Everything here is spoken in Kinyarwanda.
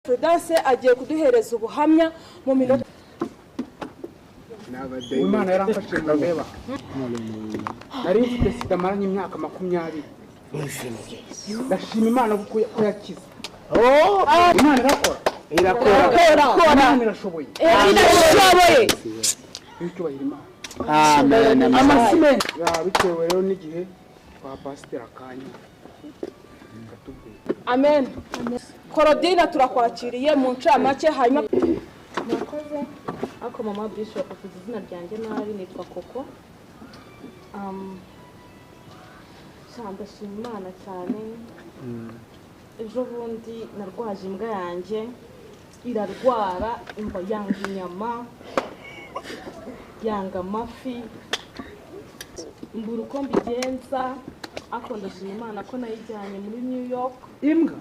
Prudence agiye kuduhereza ubuhamya mu minota. Imana yaramfashije mureba. Nari mfite sida maranye imyaka 20. Ndashima Imana kuko yakize. Imana irakora. Irakora. Imana irashoboye. Irashoboye. Icyubahiro Imana. Amen. Amasime. Bitewe rero n'igihe kwa pasiteri akanya. Amen. Korodina turakwakiriye mu ncamake hanyuma murakoze. Ariko mama Bishop uvuze izina ryanjye nabi, nitwa Koko. Ndashima Imana cyane. Ejo bundi narwaje imbwa yanjye irarwara, imba yanga inyama, yanga amafi, mbura uko mbigenza. Ariko ndashima Imana ko nayijyanye muri New York. Imbwa?